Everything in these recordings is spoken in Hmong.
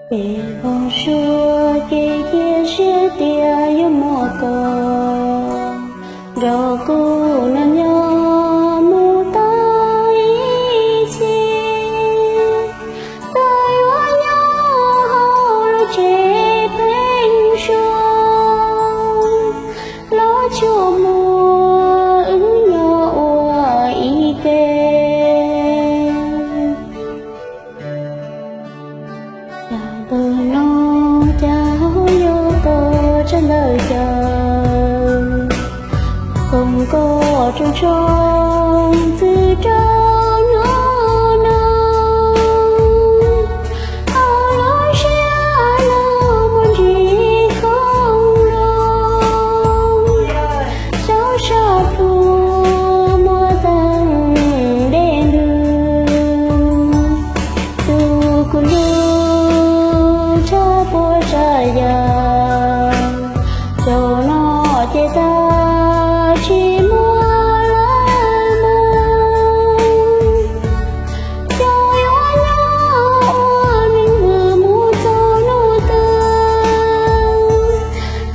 Ces vau suav ces cia siab tias yuav muaj tos, nrog kuv nrog nyob mus tau ib txhis. Koj yuav nyob hauv lub tsev pheeb suab, los tsuas muaj wb nyob ua ib ke. Cas ntawm no cas ho yuav tau tsav ntawm cas, koom nkoj rooj tshoob txwm rau hnub no. Hauv lub siab lug muaj ntsis khoob lug, saum sab plhu muaj teeb dej ntws. Tus kuv hlub tshaj puas tsav yam, zaum no ces tag tsis muaj lawm mus. Xyov yuav nyob ua neeg vwm mus txog hnub twg,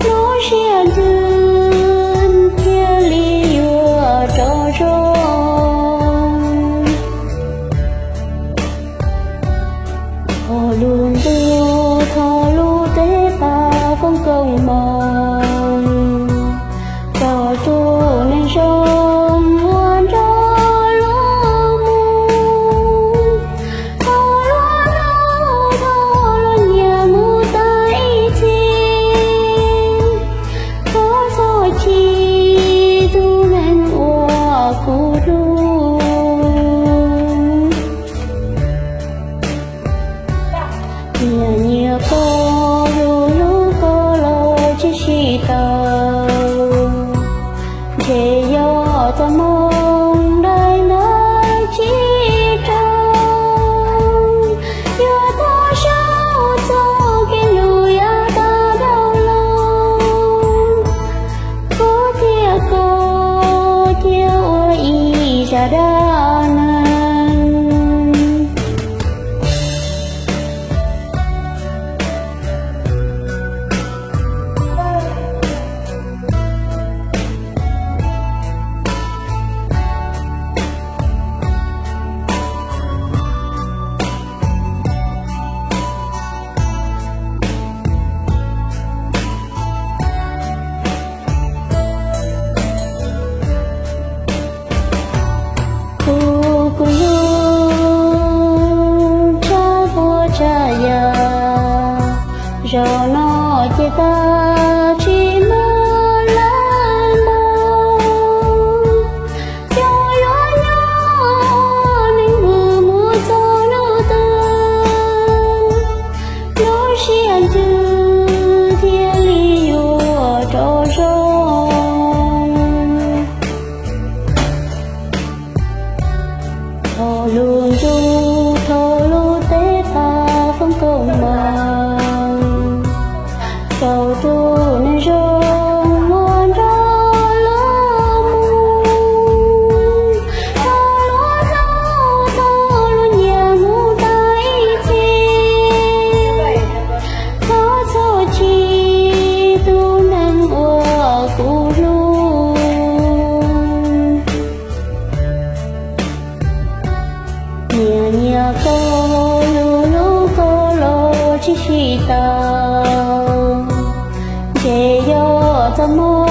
lub siab ntsws thiaj li yuav rau zoo. Thaum lub ntuj thaum lub teb pab foom koob hmoov, tau tus neeg zoo ua nrog luag mus. Thaum luag hlub thaum luag nyiam mus tau ib txhis, thov txhob cia tus neeg uas kuv hlub. Nyiam nyiam koj, hlub hlub koj los tsis sib tau, ntshe yog txoj hmoo dai ntawd tsis raug. Yuav tau saib txoj kev hlub yav tag dhau los, kuv thiab koj cia ua ib zaj dab neeg. Tus kuv hlub tshaj puas tsav yam, zaum no ces tag tsis muaj lawm mus. Xyov yuav nyob ua neeg vwm mus txog hnub twg, lub siab ntsws thiaj li yuav rau zoo. Thaum lub ntuj thaum lub teb pab foom koob hmoov, tau tus neeg zoo ua nrog luag mus. Thaum luag hlub thaum luag nyiam mus tau ib txhis, thov txhob cia tus neeg uas kuv hlub. Nyiam nyiam koj, hlub hlub koj los tsis sib tau, ntshe yog txoj hmoo